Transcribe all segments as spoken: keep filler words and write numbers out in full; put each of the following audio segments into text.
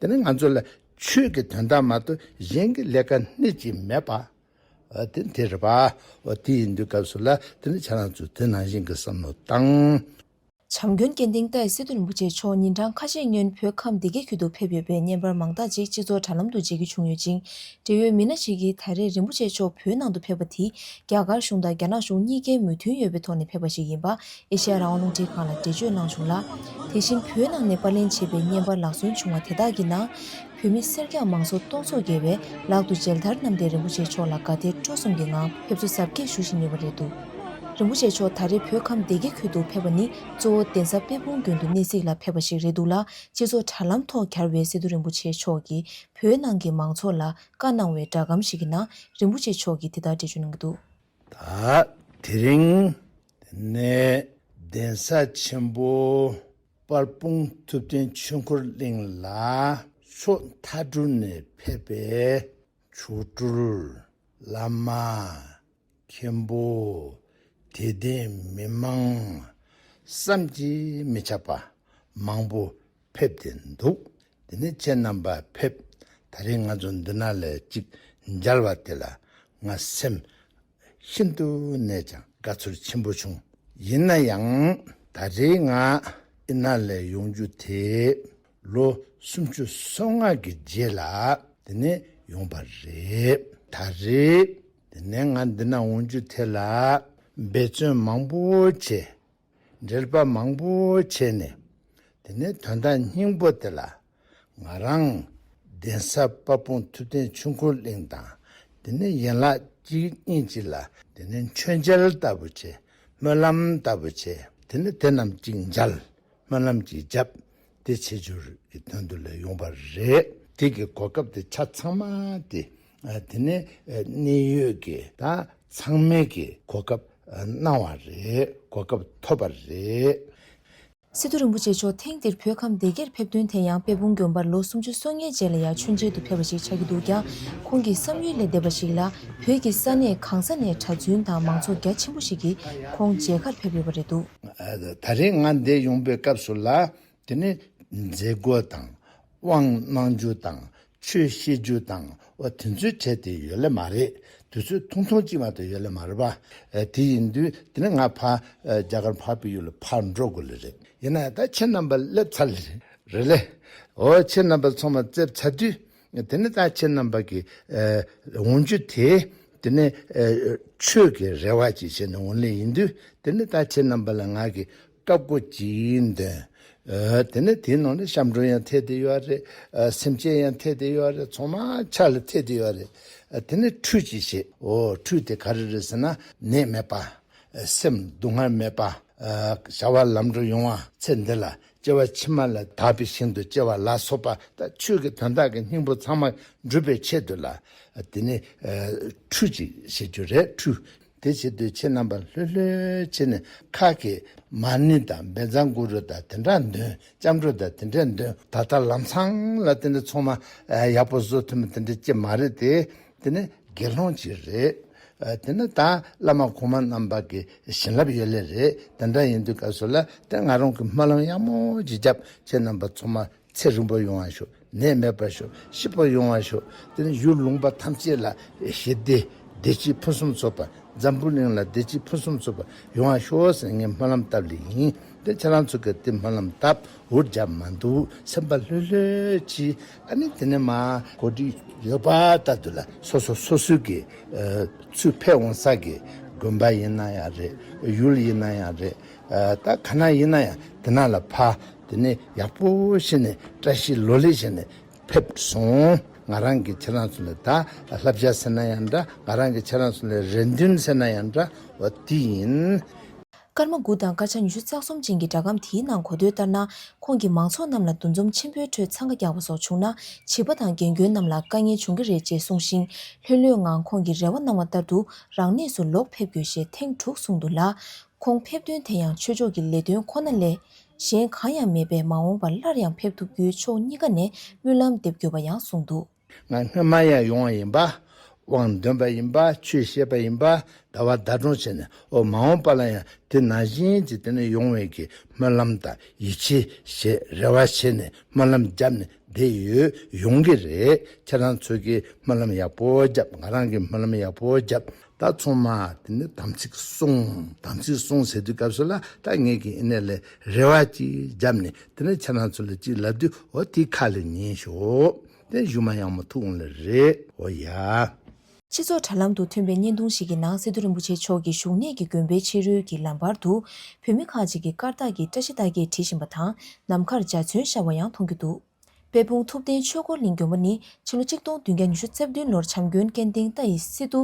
དེ་ནི་ང་ཚོ་ལ་ཆོས་ཀྱི་དོན་དག་མ་གཏོགས་གཞན་གྱི་ལས་ཀ་སྣེ་གཅིག་མེད་པ། ཨ་དེ་དེ་རེད་པ། ཨོ་དེ་ཡིན་དུས་སྐབས་སུ་ལ་དེ་ནི་ཁྱེད་རང་ཚོས་དེ་ནང་བཞིན་གྱི་བསམ་བློ་བཏང་། བྱམས་མགོན་སྐྱེ་ལྡན་ཏཱའི་སི་ཏུ་རིན་པོ་ཆེ་མཆོག་ཉིན་གྲངས་ཁ་ཤས་སྔོན་བོད་ཁམས་སྡེ་དགེ་ཁུལ་དུ་ཕེབས་ཡོད་པའི་བརྙན་པར་མང་དག་ཅིག་སྤྱི་ཚོགས་དྲ་ལམ་དུ་མཇལ་རྒྱུ་བྱུང་ཡོད་ཅིང་། འབྲེལ་ཡོད་མི་སྣ་ཞིག་གིས་ད་རེས་རིན་པོ་ཆེ་མཆོག་བོད་ནང་དུ་ཕེབས་པ་དེ་རྒྱ་གར་གཞུང་དང་རྒྱ་ནག་གཞུང་གཉིས་ཀའི་མོས་མཐུན་ཡོད་པའི་ཐོག་ནས་ཕེབས་པ་ཞིག་ཡིན་པ་ཨེ་ཤེ་ཡ་རང་དབང་རླུང་འཕྲིན་ཁང་ལ་འགྲེལ་བརྗོད་གནང་བྱུང་ལ། དེ་བཞིན་བོད་ནང་ནས་པར་ལེན་བྱས་པའི་བརྙན་པར་ལག་སོན་བྱུང་བ་དེ་དག་གི་ནང་། བོད་མི་སེར་སྐྱ་མང་ཚོགས་སྟོང་ཚོ་བརྒལ་བས་ལག་ཏུ་མཇལ་དར་བསྣམས་ཏེ་རིན་པོ་ཆེ་མཆོག་ལ་དགའ་དད་སྤྲོ་གསུམ་གྱི་ངང་ཕེབས་བསུ་གཟབ་རྒྱས་ཞུ་བཞིན་ཡོད་པ་རེད་འདུག་རིན་པོ་ཆེ་མཆོག་ད་རེས་བོད་ཁམས་སྡེ་དགེ་ཁུལ་དུ་ཕེབས་པ་ནི་གཙོ་བོ་གདན་ས་དཔལ་སྤུངས་དགོན་དུ་གནས་གཟིགས་ལ་ཕེབས་པ་ཞིག་རེད་འདུག་ལ། སྤྱི་ཚོགས་དྲ་ལམ་ཐོག་གྱར་བའི་སི་ཏུ་རིན་པོ་ཆེ་མཆོག་གིས་བོད་ནང་གི་མང་ཚོགས་ལ་བཀའ་གནང་བའི་སྒྲ་སྒམ་ཞིག་གི་ནང་རིན་པོ་ཆེ་མཆོག་གིས་དེ་ལྟར་འགྲེལ་བརྗོད་གནང་གི་འདུག་ད་དེ་རིང་ནས་གདན་ས་ཆེན་པོ་དཔལ་སྤུངས་ཐུབ་བསྟན་ཆོས་འཁོར་གླིང་ལ་ཕྱོགས་མཐའ་གྲུ་ནས་ཕེབས་པའི་མཆོག་སྤྲུལ་བླ་མ་མཁན་པོ་དད་ལྡན་མི་མང་བསམ་གྱིས་མི་ཁྱབ་པ་མང་པོ་ཕེབས་ཏེ་འདུག་དེ་ནས་ཁྱེད་རྣམ་པ་ཕེབས། ད་རེས་ང་ཚོ་འདི་ན་ལས་གཅིག་མཇལ་བ་དེ་ལ་ང་སེམས་ཤིན་ཏུ་ནས་ཀྱང་དགའ་ཚོར་ཆེན་པོ་བྱུང་། ཡིན་ན་ཡང་ད་རེས་ང་ཨི་ན་ལས་ཡོང་རྒྱུ་དེ་ལོ་སུམ་ཅུ་སོ་ལྔ་གི་རྗེས་ལ་དེ་ནས་ཡོང་པ་རེད། ད་རེས་དེ་ནས་ང་འདི་ན་འོང་རྒྱུ་དེ་ལ་འབད་བརྩོན་མང་པོ་བྱས། འགྲེལ་པ་མང་པོ་བྱས་ནས། དེ་ནས་དོན་དག་སྙིང་པོ་དེ་ལ་ང་རང་གདན་ས་དཔལ་སྤུངས་ཐུབ་བསྟན་ཆོས་འཁོར་གླིང་དང་། དེ་ནས་ཡན་ལག་གཅིག་གཉིས་གཅིག་ལ་དེ་ནས་མཆོད་མཇལ་ལྟ་བུ་བྱས། སྨོན་ལམ་ལྟ་བུ་བྱས། དེ་ནས་དེ་རྣམས་གཅིག་མཇལ། སྨོན་ལམ་གཅིག་བརྒྱབ། དེ་ཆེ་བསྒྱུར་གྱི་དོན་དུ་ལ་ཡོང་པ་རེད། དེ་གི་གོ་སྐབས་དེ་ཆ་ཚང་མ་དེ། ཨ་དེ་ནས་ཨ་གནད་ཡོད་ཀྱི་ད་ཚང་མས་ཀྱི་གོ་སྐབས་ཨ་གནང་བ་རེད། གོ་སྐབས་ཐོབ་པ་རེད། སི་ཏུ་རིན་པོ་ཆེ་མཆོག་ཐེངས་འདིར་བོད་ཁམས་སྡེ་དགེར་ཕེབས་དོན་དེ་ཡང་དཔལ་སྤུངས་དགོན་པར་ལོ་སུམ་ཅུ་སོ་ལྔའི་རྗེས་ལ་ཡར་མཆོད་མཇལ་དུ་ཕེབས་པ་ཞིག་ཆགས་ཀྱི་འདུག་ཀྱང་། ཁོང་གི་བསམ་ཡུལ་ལས་འདས་པ་ཞིག་ལ་བོད་ཀྱི་ས་གནས་གང་ས་ནས་གྲྭ་བཙུན་དང་མང་ཚོགས་རྒྱ་ཆེན་པོ་ཞིག་གིས་ཁོང་མཇལ་ཁར་ཕེབས་ཡོད་པ་རེད་འདུག་ཨ་ད་རེས་ང་འདིར་ཡོང་པའི་སྐབས་སུ་ལ། དེ་ནས་མཛད་སྒོ་དང་། དབང་གནང་རྒྱུ་དང་། ཆོས་བཤད་རྒྱུ་དང་། འོ་དེ་ཚོའི་གྲས་དེ་ཡོད་ལེ་མ་རེད། དུས་ཚོད་ཐུང་ཐུང་ཅིག་མ་གཏོགས་ཡོད་ལེ་མ་རེད་པ། ཨ་དེ་ཡིན་དུས་དེ་ནས་ང་ཕར་ཨ་རྒྱ་གར་འཕགས་པའི་ཡུལ་ལ་ཕར་འགྲོ་དགོས་ལེ་རེད། ཡིན་ན་ཡང་ད་ཁྱེད་རྣམ་པ་སླེབས་ཚར་ལེ་རེད་ལེ། འོ་ཁྱེད་རྣམ་པ་ཚང་མ་སླེབས་ཚར་དུས། དེ་ནས་ད་ཁྱེད་རྣམ་པ་གི་ཨ་འོང་རྒྱུ་དེ། དེ་ནས་ཨ་ཆོས་ཀྱི་རེ་བ་ཅིག་བྱས་ནས་འོང་ལེ་ཡིན་དུས། དེ་ནས་ད་ཁྱེད་རྣམ་པ་ལ་ང་གི་བཀའ་བསྒོ་ཅིག་འདོན། ཨ་དེ་ནས་དེའི་ནང་ནས་སྐྱབས་འགྲོ་ཡང་ཐེབས་བསྡད་ཡོད་རེད། ཨ་སེམས་ཅན་ཡང་ཐེབས་བསྡད་ཡོད་རེད། ཚང་མ་ཕྱག་ལ་ཐེབས་བསྡད་ཡོད་རེད། ཨ་དེ་ནས་ཁྲུས་ཅིག་བྱེད། འོ་ཁྲུས་དེ་ག་རེ་རེད་ཟེར་ན། ནད་མེད་པ། ཨ་སེམས་སྡུག་བསྔལ་མེད་པ། ཨ་བྱ་བ་ལམ་འགྲོ་ཡོང་བ། ཚེ་འདི་ལ་སྐྱེ་བ་ཕྱི་མ་ལ་དག་པའི་ཞིང་དུ་སྐྱེ་བ་ལ་སོགས་པ། ད་ཆོས་ཀྱི་དོན་དག་གི་སྙིང་པོ་ཚང་མ་འགྲུབ་པའི་ཆེད་དུ་ལ། ཨ་དེ་ནས་ཨ་ཁྲུས་ཅིག་བྱེད་རྒྱུ་རེད། ཁྲུས། དེ་བྱེད་དུས་ཁྱེད་རྣམ་པ་ལྷོད་ལྷོད་བྱས་ནས་ཁ་གི་མ་ཎི་དང་བཛྲ་གུ་རུ་དང་དེ་འདྲ་འདོན། སྐྱབས་འགྲོ་དང་དེ་འདྲ་འདོན། ད་ལྟ་ལམ་སང་ལ་དེ་འདྲ་ཚང་མ་ཡག་པོ་བཟོ་ཐུབ་མི་དེ་འདྲ་ཅི་མ་རེད་དེ། དེ་ནི་དགེ་སློང་ཅིག་རེད། དེ་ནི་ད་བླ་མ་གོང་མ་རྣམ་པ་གི་བྱིན་རླབས་ཡོད་ལེ་རེད། དེ་འདྲ་ཡིན་དུས་སྐབས་སུ་ལ་དེ་ང་རང་གི་སྨོན་ལམ་ཡག་མོ་ཅིག་བརྒྱབ། ཁྱེད་རྣམ་པ་ཚང་མ་ཚེ་རིང་པོ་ཡོང་བ་ཤོག་ནད་མེད་པར་ཤོག་སྐྱིད་པོ་ཡོང་བ་ཤོག་དེ་ནི་ཡུལ་ལུང་པ་ཐམས་ཅད་ལ་ཞི་བདེ་བདེ་སྐྱིད་ཕུན་སུམ་ཚོགས་པ། འཛམ་བུ་གླིང་ལ་བདེ་སྐྱིད་ཕུན་སུམ་ཚོགས་པ་ཡོང་བ་ཤོག་ཟེར་ངས་སྨོན་ལམ་བཏབ་ལེ་ཡིན། དེ་ཁྱེད་རང་ཚོ་གིས་དེ་སྨོན་ལམ་བཏབ། འུར་རྒྱབ་མ་འདུག་སེམས་པ་ལྷོད་ལྷོད་གྱིས། ཨ་ནི་དེ་ནས་མ་གོ་སྒྲིག་ཡོད་པ་ལྟར་དུ་ལ་སོ་སོ་སོ་སོའི་གི་ཨ་ཚུར་ཕེབས་འོང་ས་གི་དགོན་པ་ཡིན་ན་ཡང་རེད། ཡུལ་ཡིན་ན་ཡང་རེད། ཨ་ད་ག་ན་ཡིན་ན་ཡང་དེ་ན་ལ་ཕ། དེ་ནས་ཡག་པོ་བྱས་ནས་བཀྲ་ཤིས་ལོ་ལེགས་བྱས་ནས་ཕེབས་སོང་། ང་རང་གི་ཁྱེད་རང་ཚོ་ལ་ད་བསླབ་བྱ་ཟེར་ན་ཡང་འདྲ། ང་རང་གི་ཁྱེད་རང་ཚོ་ལ་རེ་འདུན་ཟེར་ན་ཡང་འདྲ། འོ་དེ་ཡིན། སྐར་མ་དགུ་དང་སྐར་ཆ་ཉི་ཤུ་རྩ་གསུམ་ཅན་གྱི་སྒྲ་སྒམ་དེའི་ནང་གོ་ཐོས་ལྟར་ན། ཁོང་གིས་མང་ཚོགས་རྣམས་ལ་འདུ་འཛོམས་ཆེན་པོའི་ཁྲོད་འཚང་ཁ་རྒྱག་པ་སོགས་བྱུང་ན། བྱིས་པ་དང་རྒན་རྒོན་རྣམས་ལ་དཀའ་ངལ་འབྱུང་གི་རེད་ཅེས་གསུངས་ཤིང་། ལྷོད་ལྷོད་ངང་ཁོང་གིས་རེ་བ་གནང་བ་ལྟར་དུ་རང་གནས་སུ་ལོག་ཕེབས་དགོས་ཞེས་ཐེངས་དྲུག་གསུངས་འདུག་ལ། ཁོང་ཕེབས་དོན་དེ་ཡང་ཆོས་ཕྱོགས་ཀྱི་ལས་དོན་ཁོ་ན་ལས་གཞན་གང་ཡང་མེད་པས། མ་འོངས་པར་སླར་ཡང་ཕེབས་ཐུབ་རྒྱུའི་ཕྱོགས་གཉིས་ཀ་ནས་སྨོན་ལམ་འདེབས་དགོས་པ་ཡང་གསུངས་འདུག་ང་སྔོན་མ་ཡང་ཡོང་བ་ཡིན་པ། དབང་འདོན་པ་ཡིན་པ། ཆོས་བཤད་པ་ཡིན་པ། ཟླ་བ་ཟླ་སྒྲོན་བྱས་ནས། ཨོ་མ་འོངས་པ་ལ་ཡང་དེ་ནང་བཞིན་གྱི་དེ་ནས་ཡོང་བའི་གི་སྨོན་ལམ་དང་ཡིད་ཆེས་བྱེད། རེ་བ་བྱས་ནས་སྨོན་ལམ་བརྒྱབ་ནས་བསྡད་ཡོད། ཡོང་གི་རེད། ཁྱེད་རང་ཚོས་ཀྱི་སྨོན་ལམ་ཡག་པོ་བརྒྱབ། ང་རང་གི་སྨོན་ལམ་ཡག་པོ་བརྒྱབ། ད་ཚང་མ་དེ་ནས་དམ་ཚིག་སྲུང་། དམ་ཚིག་སྲུང་ཟེར་དུས་སྐབས་སུ་ལ་ད་ངས་ཀྱི་ཨི་ནས་ལས་རེ་བ་ཅིག་བརྒྱབ་ནས་དེ་ནས་ཁྱེད་རང་ཚོ་ལ་ཅིག་ལབ་དུས། ཨོ་དེ་ཁ་ལ་ཉན་ཤོག། དེ་གཞུག་མ་ཡང་མོ་ཐུག་འོང་ལེ་རེད། ཨོ་ཡ། སྤྱི་ཚོགས་དྲ་ལམ་དུ་ཐོན་པའི་བརྙན་ཐུང་ཞིག་གི་ནང་སི་ཏུ་རིན་པོ་ཆེ་མཆོག་གི་བཞུགས་གནས་ཀྱི་དགོན་པའི་ཕྱི་རོལ་གྱི་ལམ་བར་དུ་བོད་མི་ཁག་ཅིག་གིས་དཀར་རྟགས་ཀྱི་བཀྲ་ཤིས་རྟགས་བརྒྱད་བྲིས་བཞིན་པ་དང་། ནམ་མཁར་འཇའ་ཚོན་ཤར་བ་ཡང་མཐོང་རྒྱུ་འདུག། དཔལ་སྤུངས་ཐུབ་བསྟན་ཆོས་འཁོར་གླིང་དགོན་པ་ནི་ཕྱི་ལོ་ཆིག་སྟོང་བདུན་བརྒྱ་ཉི་ཤུ་རྩ་བདུན་ལོར་བྱམས་མགོན་སྐལ་ལྡན་རྟ་ཡི་སི་ཏུ་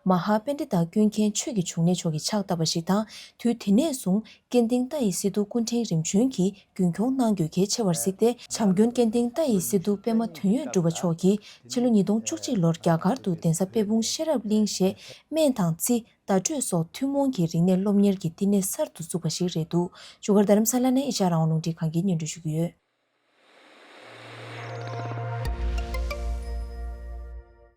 མ་ཧཱ་པཎྜི་ཏ་ཀུན་མཁྱེན་ཆོས་ཀྱི་འབྱུང་གནས་མཆོག་གིས་ཕྱག་བཏབ་པ་ཞིག་དང་། དུས་དེ་ནས་བཟུང་སྐལ་ལྡན་རྟ་ཡི་སི་ཏུ་སྐུ་ཕྲེང་རིམ་བྱོན་གྱིས་རྒྱུན་འཁྱོངས་གནང་རྒྱུ་གལ་ཆེ་བར་གཟིགས་ཏེ། བྱམས་མགོན་སྐལ་ལྡན་རྟ་ཡི་སི་ཏུ་པདྨ་དོན་ཡོད་གྲུབ་པ་མཆོག་གིས་ཕྱི་ལོ་ཉིས་སྟོང་བཅུ་གཅིག་ལོར་རྒྱ་གར་དུ་གདན་ས་དཔལ་སྤུངས་ཤེས་རབ་གླིང་ཞེས་སྨན་དང་རྩིས། བརྡ་སྤྲོད་སོགས་ཐུན་མོང་གི་རིག་གནས་སློབ་གཉེར་གྱི་བསྟི་གནས་གསར་དུ་བཙུགས་པ་ཞིག་རེད་འདུག། བཞུགས་སྒར་རྡ་རམ་ས་ལ་ནས་ཨེ་ཤ་ཡ་རང་དབང་རླུང་འཕྲིན་ཁང་གིས་སྙན་སྒྲོན་ཞུ་གི་ཡོད།